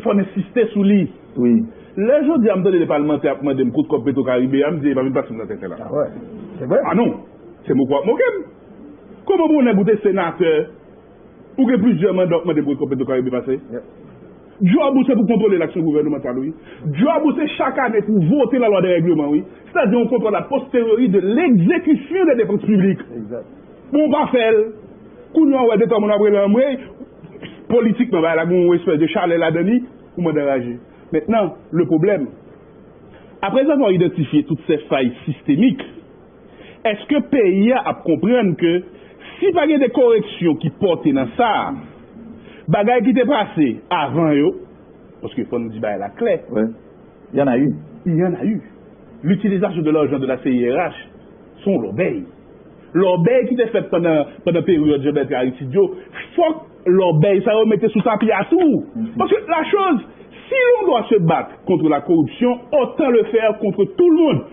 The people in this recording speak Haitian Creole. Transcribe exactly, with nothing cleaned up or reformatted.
Fò n ensiste sou li. Wi. Lè jodi a m tande de palmantè ap mande m kot kòb Petro Karibe a, m di e pa vin pase m nan tenten la. Ah ouais. C'est vrai. Ah non, se moke w ap moke m. Kòman pou w nèg ou te senatè, ou gen plizyè manda w ap mande m kot kòb Petro Karibe pase? Djòb ou se pou kontwole laksyon gouvènemantal wi. Djòb ou se chak ane pou vote lalwa de règleman wi. Sètadi yon kontwòl a posteriori de l'exécution des dépenses publiques. Exact. Bon, w pa fè l. Kounye a w wè de twa moun ap rele anmwey, politikman bagay la gen yon espès de chalè ladan li, ou mande anraje. Maintenant, le problème, après avoir identifié toutes ces failles systémiques, èske peyi a ap konprann ke si pa gen de koreksyon ki pòte nan sa, bagay ki te pase avan yo, paske fò n di bagay la klè, Ouais. Il y en a eu. il y en a eu. L'utilisation de l'argent de la C I R H, se yon lòbèy. Lòbèy ki te fèt pandan, pandan peryòd Jean Bertrand Aristide yo, fòk lòbèy sa yo mete sou tapi a tou. Paske la chose, si l'on doit se battre contre la corruption, autant le faire contre tout le monde.